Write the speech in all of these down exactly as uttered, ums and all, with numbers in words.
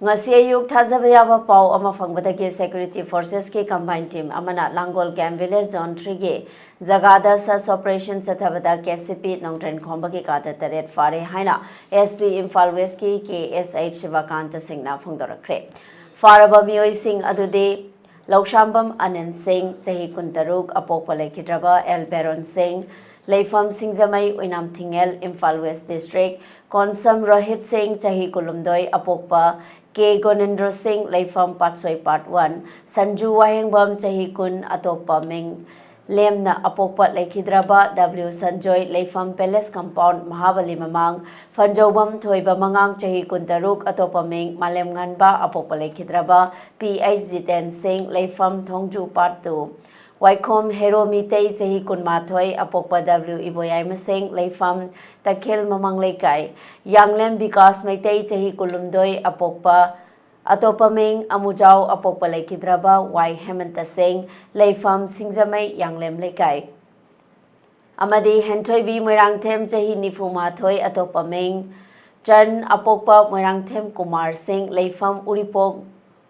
ꯉꯁꯤ ꯑꯌꯨꯛ ꯊꯥꯖꯕ ꯌꯥꯕ ꯄꯥꯎ ꯑꯃ ꯐꯪꯕꯗꯒꯤ security forcesꯀꯤ combined team ꯑꯃꯅ ꯂꯥꯡꯒꯣꯜ game village zone threeꯒꯤ ꯖꯒꯥꯗ search operation ꯆꯠꯊꯕꯗ KCP ꯅꯣꯡꯗ꯭ꯔꯦꯟ ꯈꯣꯝꯕꯒꯤ ꯀꯥꯗ ꯇꯔꯦꯠ ꯐꯥꯔꯦ ꯍꯥꯏꯅ SP ꯏꯝꯐꯥꯜ Westꯀꯤ KSH ꯁꯤꯕꯀꯥꯟꯇ ꯁꯤꯡꯅ ꯐꯣꯡꯗꯣꯔꯛꯈ꯭ꯔꯦ꯫ ꯐꯥꯔꯕ ꯃꯤꯑꯣꯏꯁꯤꯡ ꯑꯗꯨꯗꯤ ꯂꯧꯁꯥꯝꯕꯝ ꯑꯅꯟ ꯁꯤꯡ, ꯆꯍꯤ ꯀꯨꯟꯇꯔꯨꯛ, ꯑꯄꯣꯛꯄ ꯂꯩꯈꯤꯗ꯭ꯔꯕ ꯑꯦꯜ ꯕꯦꯔꯣꯟ ꯁꯤꯡ, ꯂꯩꯐꯝ ꯁꯤꯡꯖꯃꯩ, ꯑꯣꯏꯅꯥꯝ ꯊꯤꯡꯉꯦꯜ, ꯏꯝꯐꯥꯜ West District, ꯀꯣꯟꯁꯝ ꯔꯣꯍꯤꯠ ꯁꯤꯡ, ꯆꯍꯤ ꯀꯨꯟꯍꯨꯝꯗꯣꯏ, ꯑꯄꯣꯛꯄ ꯀꯦ ꯒꯣꯅꯦꯟꯗ꯭ꯔꯣ ꯁꯤꯡ, ꯂꯩꯐꯝ ꯄꯥꯠꯁꯣꯏ Part One, ꯁꯟꯖꯨ ꯋꯥꯍꯦꯡꯕꯝ, ꯆꯍꯤ ꯀꯨꯟ, ꯑꯇꯣꯞꯄ ꯃꯤꯡ ꯂꯦꯝꯅ ꯑꯄꯣꯛꯄ ꯂꯩꯈꯤꯗ꯭ꯔꯕ ꯗꯕ꯭ꯂꯤꯎ ꯁꯟꯖꯣꯏ, ꯂꯩꯐꯝ Palace Compound, ꯃꯍꯥꯕꯂꯤ ꯃꯃꯥꯡ, ꯐꯟꯖꯧꯕꯝ ꯊꯣꯏꯕ ꯃꯉꯥꯡ, ꯆꯍꯤ ꯀꯨꯟꯇꯔꯨꯛ, ꯑꯇꯣꯞꯄ ꯃꯤꯡ ꯃꯥꯂꯦꯝ ꯉꯥꯟꯕ, ꯑꯄꯣꯛꯄ ꯂꯩꯈꯤꯗ꯭ꯔꯕ ꯄꯤ ꯑꯩꯆ ꯖꯤꯇꯦꯟ ꯁꯤꯡ, ꯂꯩꯐꯝ ꯊꯣꯡꯖꯨ Part Two, ꯋꯥꯏꯈꯣꯝ ꯍꯦꯔꯣ ꯃꯤꯇꯩ, ꯆꯍꯤ ꯀꯨꯟꯃꯥꯊꯣꯏ, ꯑꯄꯣꯛꯄ ꯗꯕ꯭ꯂꯤꯎ ꯏꯕꯣꯌꯥꯏꯃ ꯁꯤꯡ, ꯂꯩꯐꯝ ꯇꯈꯦꯜ ꯃꯃꯥꯡ ꯂꯩꯀꯥꯏ, ꯌꯥꯡꯂꯦꯝ ꯕꯤꯀꯥꯁ ꯃꯩꯇꯩ, ꯆꯍꯤ ꯀꯨꯟꯍꯨꯝꯗꯣꯏ, ꯑꯄꯣꯛꯄ, ꯑꯇꯣꯞꯄ ꯃꯤꯡ ꯑꯃꯨꯖꯥꯎ, ꯑꯄꯣꯛꯄ ꯂꯩꯈꯤꯗ꯭ꯔꯕ ꯋꯥꯏ ꯍꯦꯃꯟꯇ ꯁꯤꯡ, ꯂꯩꯐꯝ ꯁꯤꯡꯖꯃꯩ ꯌꯥꯡꯂꯦꯝ ꯂꯩꯀꯥꯏ꯫ ꯑꯃꯗꯤ ꯍꯦꯟꯊꯣꯏꯕꯤ ꯃꯣꯏꯔꯥꯡꯊꯦꯝ, ꯆꯍꯤ ꯅꯤꯐꯨ ꯃꯥꯊꯣꯏ, ꯑꯇꯣꯞꯄ ꯃꯤꯡ ꯆꯟ, ꯑꯄꯣꯛꯄ ꯃꯣꯏꯔꯥꯡꯊꯦꯝ ꯀꯨꯃꯥꯔ ꯁꯤꯡ, ꯂꯩꯐꯝ ꯎꯔꯤꯄꯣꯛ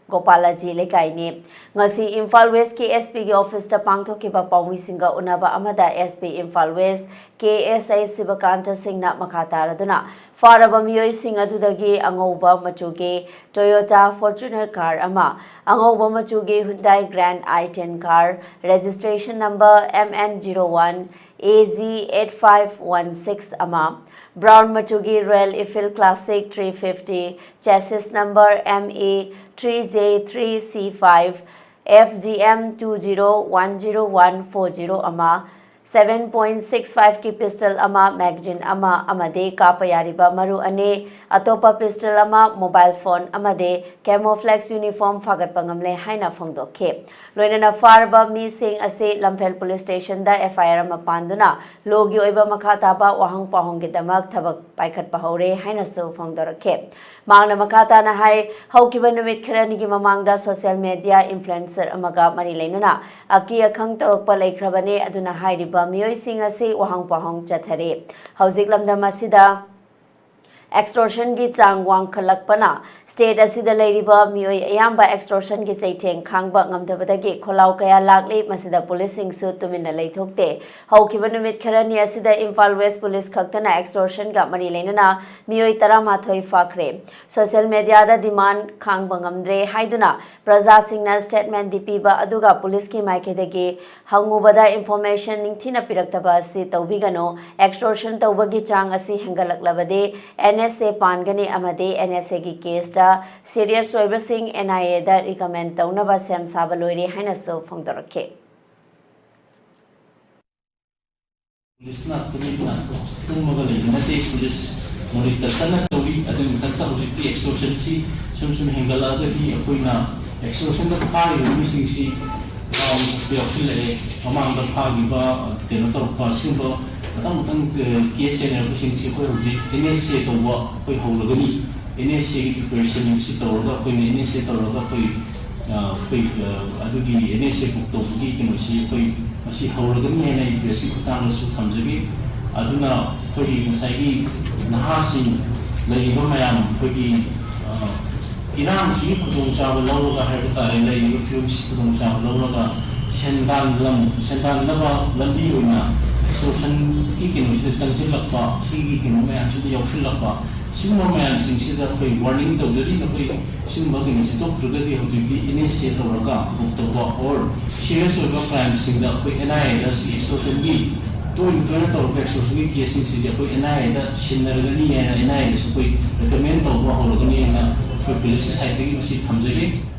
ꯒꯣꯄꯥꯂꯥꯖꯤ ꯂꯩꯀꯥꯏꯅꯤ꯫ ꯉꯁꯤ ꯏꯝꯐꯥꯜ Westꯀꯤ SPꯒꯤ officeꯇ ꯄꯥꯡꯊꯣꯛꯈꯤꯕ ꯄꯥꯎꯃꯤꯁꯤꯡꯒ ꯎꯅꯕ ꯑꯃꯗ SP ꯏꯝꯐꯥꯜ West KSH ꯁꯤꯕꯀꯥꯟꯇ ꯁꯤꯡꯅ ꯃꯈꯥ ꯇꯥꯔꯗꯨꯅ ꯐꯥꯔꯕ ꯃꯤꯑꯣꯏꯁꯤꯡ ꯑꯗꯨꯗꯒꯤ ꯑꯉꯧꯕ ꯃꯆꯨꯒꯤ Toyota Fortuner car ꯑꯃ, ꯑꯉꯧꯕ ꯃꯆꯨꯒꯤ Hyundai Grand i ten car, registration number MN zero one AG eight five one six ꯑꯃ, brown ꯃꯆꯨꯒꯤ Royal Enfield Classic three fifty, chassis number MA three J three C five, FGM two zero one zero one four zero ꯑꯃ, seven point six fiveꯀꯤ pistol ꯑꯃ, magazine ꯑꯃ ꯑꯃꯗꯤ ꯀꯥꯞꯄ ꯌꯥꯔꯤꯕ ꯃꯔꯨ ꯑꯅꯤ, ꯑꯇꯣꯞꯄ pistol ꯑꯃ, mobile phone ꯑꯃꯗꯤ camouflage uniform ꯐꯥꯒꯠꯄ ꯉꯝꯂꯦ ꯍꯥꯏꯅ ꯐꯣꯡꯗꯣꯛꯈꯤ꯫ ꯂꯣꯏꯅꯅ ꯐꯥꯔꯕ ꯃꯤꯁꯤꯡ ꯑꯁꯤ ꯂꯝꯐꯦꯜ police stationꯗ FIR ꯑꯃ ꯄꯥꯟꯗꯨꯅ ꯂꯣꯒꯤ ꯑꯣꯏꯕ ꯃꯈꯥ ꯇꯥꯕ ꯋꯥꯍꯪ ꯄꯥꯎꯍꯪꯒꯤꯗꯃꯛ ꯊꯕꯛ ꯄꯥꯏꯈꯠꯄ ꯍꯧꯔꯦ ꯍꯥꯏꯅꯁꯨ ꯐꯣꯡꯗꯣꯔꯛꯈꯤ꯫ ꯃꯍꯥꯛꯅ ꯃꯈꯥ ꯇꯥꯅ ꯍꯥꯏ, ꯍꯧꯈꯤꯕ ꯅꯨꯃꯤꯠ ꯈꯔꯅꯤꯒꯤ ꯃꯃꯥꯡꯗ social media influencer ꯑꯃꯒ ꯃꯔꯤ ꯂꯩꯅꯅ ꯑꯀꯤ ꯑꯈꯪ ꯇꯧꯔꯛꯄ ꯂꯩꯈ꯭ꯔꯕꯅꯤ, ꯑꯗꯨꯅ ꯍꯥꯏꯔꯤꯕ ꯃꯤꯑꯣꯏꯁꯤꯡ ꯑꯁꯤ ꯋꯥꯍꯪ ꯄꯥꯎꯍꯪ ꯆꯠꯊꯔꯤ꯫ ꯍꯧꯖꯤꯛ ꯂꯝꯗꯝ ꯑꯁꯤꯗ Extortionꯒꯤ ꯆꯥꯡ ꯋꯥꯡꯈꯠꯂꯛꯄꯅ state ꯑꯁꯤꯗ ꯂꯩꯔꯤꯕ ꯃꯤꯑꯣꯏ ꯑꯌꯥꯝꯕ extortionꯒꯤ ꯆꯩꯊꯦꯡ ꯈꯥꯡꯕ ꯉꯝꯗꯕꯗꯒꯤ ꯈꯣꯜꯂꯥꯎ ꯀꯌꯥ ꯂꯥꯛꯂꯤ꯫ ꯃꯁꯤꯗ policeꯁꯤꯡꯁꯨ ꯇꯨꯃꯤꯟꯅ ꯂꯩꯊꯣꯛꯇꯦ꯫ ꯍꯧꯈꯤꯕ ꯅꯨꯃꯤꯠ ꯈꯔꯅꯤ ꯑꯁꯤꯗ ꯏꯝꯐꯥꯜ West Police ꯈꯛꯇꯅ extortionꯒ ꯃꯔꯤ ꯂꯩꯅꯅ ꯃꯤꯑꯣꯏ ꯇꯔꯥꯃꯥꯊꯣꯏ ꯐꯥꯈ꯭ꯔꯦ꯫ Social mediaꯗ demand ꯈꯥꯡꯕ ꯉꯝꯗ꯭ꯔꯦ ꯍꯥꯏꯗꯨꯅ ꯄ꯭ꯔꯖꯥꯁꯤꯡꯅ statementꯗꯤ ꯄꯤꯕ ꯑꯗꯨꯒ policeꯀꯤ ꯃꯥꯏꯀꯩꯗꯒꯤ ꯍꯪꯉꯨꯕꯗ information ꯅꯤꯡꯊꯤꯅ ꯄꯤꯔꯛꯇꯕ ꯑꯁꯤ ꯇꯧꯕꯤꯒꯅꯨ꯫ Extortion ꯇꯧꯕꯒꯤ ꯆꯥꯡ ꯑꯁꯤ ꯍꯦꯟꯒꯠꯂꯛꯂꯕꯗꯤ NSA ꯄꯥꯟꯒꯅꯤ ꯑꯃꯗꯤ NSAꯒꯤ caseꯇ serious ꯑꯣꯏꯕꯁꯤꯡ NIAꯗ recommend ꯇꯧꯅꯕ ꯁꯦꯝ ꯁꯥꯕ ꯂꯣꯏꯔꯦ ꯍꯥꯏꯅꯁꯨ ꯐꯣꯡꯗꯣꯔꯛꯈꯤ꯫ Policeꯅ ꯇꯨꯃꯤꯟꯅ ꯇꯨꯝꯃꯒ ꯂꯩꯕ ꯅꯠꯇꯦ꯫ Police monitor ꯀꯟꯅ ꯇꯧꯔꯤ꯫ ꯑꯗꯨꯒꯤ ꯃꯊꯛꯇ ꯍꯧꯖꯤꯛꯇꯤ extortionꯁꯤ ꯁꯨꯝ ꯁꯨꯝ ꯍꯦꯟꯒꯠꯂꯛꯑꯒꯗꯤ ꯑꯩꯈꯣꯏꯅ extortionꯗ ꯐꯥꯔꯤꯕ ꯃꯤꯁꯤꯡꯁꯤ ꯌꯥꯎꯁꯤꯜꯂꯛꯑꯦ꯫ ꯃꯃꯥꯡꯗ ꯐꯥꯈꯤꯕ, ꯀꯩꯅꯣ ꯇꯧꯔꯛꯄ, ꯑꯁꯤꯒꯨꯝꯕ ꯃꯊꯪ ꯃꯊꯪ case ꯆꯦꯟꯅꯔꯛꯄꯁꯤꯡꯁꯤ ꯑꯩꯈꯣꯏ ꯍꯧꯖꯤꯛ NSA ꯇꯧꯕ ꯑꯩꯈꯣꯏ ꯍꯧꯔꯒꯅꯤ꯫ NSAꯒꯤ preparation ꯑꯁꯤ ꯇꯧꯔꯒ ꯑꯩꯈꯣꯏꯅ NSA ꯇꯧꯔꯒ ꯑꯩꯈꯣꯏ ꯑ, ꯑꯩꯈꯣꯏ, ꯑ, ꯑꯗꯨꯒꯤ NSA book ꯇꯧꯕꯒꯤ ꯀꯩꯅꯣꯁꯤ ꯑꯩꯈꯣꯏ ꯃꯁꯤ ꯍꯧꯔꯒꯅꯤ ꯍꯥꯏꯅ ꯑꯩ pressꯀꯤ ꯈꯨꯠꯊꯥꯡꯗꯁꯨ ꯊꯝꯖꯒꯦ꯫ ꯑꯗꯨꯅ ꯑꯩꯈꯣꯏꯒꯤ ꯉꯁꯥꯏꯒꯤ ꯅꯍꯥꯁꯤꯡ ꯂꯩꯔꯤꯕ ꯃꯌꯥꯝ ꯑꯩꯈꯣꯏꯒꯤ, ꯑ, ꯏꯔꯥꯡꯁꯤꯒꯤ ꯈꯨꯗꯣꯡꯆꯥꯕ ꯂꯧꯔꯒ ꯍꯥꯏꯕ ꯇꯥꯔꯦ, ꯂꯩꯔꯤꯕ ꯐꯤꯕꯝꯁꯤ ꯈꯨꯗꯣꯡꯆꯥꯕ ꯂꯧꯔꯒ ꯁꯦꯟꯗꯥꯟ ꯂꯝ-, ꯁꯦꯟꯗꯥꯟꯅꯕ ꯂꯝꯕꯤ ꯑꯣꯏꯅ extortionꯒꯤ ꯀꯩꯅꯣꯁꯤꯗ ꯆꯪꯁꯤꯜꯂꯛꯄ, ꯁꯤꯒꯤ ꯀꯩꯅꯣ ꯃꯌꯥꯝꯁꯤꯗ ꯌꯥꯎꯁꯤꯜꯂꯛꯄ, ꯁꯤꯒꯨꯝꯕ ꯃꯌꯥꯝꯁꯤꯡꯁꯤꯗ ꯑꯩꯈꯣꯏ warning ꯇꯧꯖꯔꯤ꯫ ꯅꯈꯣꯏ ꯁꯤꯒꯨꯝꯕ ꯀꯩꯅꯣꯁꯤ ꯊꯣꯛꯇ꯭ꯔꯒꯗꯤ ꯍꯧꯖꯤꯛꯇꯤ NSA ꯇꯧꯔꯒ ꯊꯕꯛ ꯇꯧꯕ or serious ꯑꯣꯏꯕ crimeꯁꯤꯡꯗ ꯑꯩꯈꯣꯏ NIAꯗ ꯁꯤ extortionꯒꯤ ꯇꯣꯏꯅ ꯇꯣꯏꯅ ꯇꯧꯔꯛꯄ extortionꯒꯤ caseꯁꯤꯡꯁꯤꯗꯤ ꯑꯩꯈꯣꯏ NIAꯗ ꯁꯤꯟꯅꯔꯒꯅꯤ ꯍꯥꯏꯅ NIAꯗꯁꯨ ꯑꯩꯈꯣꯏ recommend ꯇꯧꯕ ꯍꯧꯔꯒꯅꯤ ꯍꯥꯏꯅ ꯑꯩꯈꯣꯏ policeꯀꯤ sideꯇꯒꯤ ꯃꯁꯤ ꯊꯝꯖꯒꯦ꯫